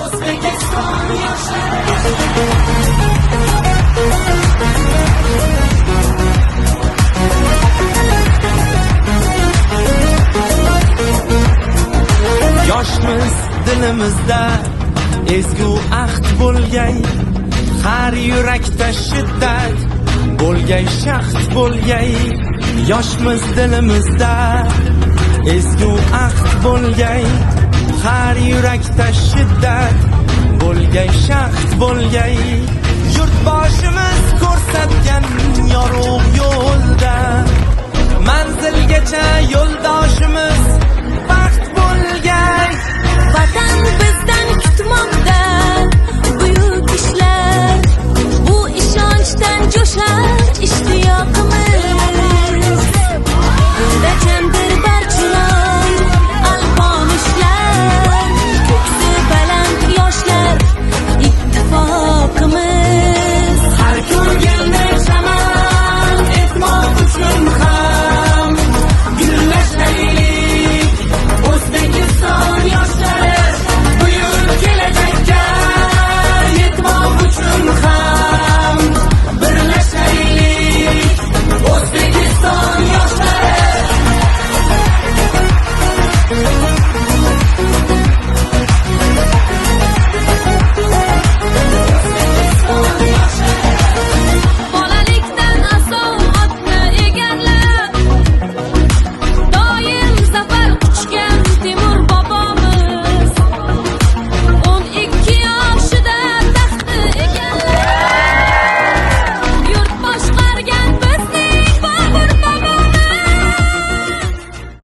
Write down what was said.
O'zbekiston yoshlari. Yoshmiz, dilimizda ezgu ahd bo'lgay, har yurakda shiddat bo'lgay, shahd bo'lgay. Yoshmiz, dilimizda ezgu ahd bo'lgay, har yurakda shiddat bo'lgay, shahd bo'lgay. Yurtboshimiz ko'rsatgan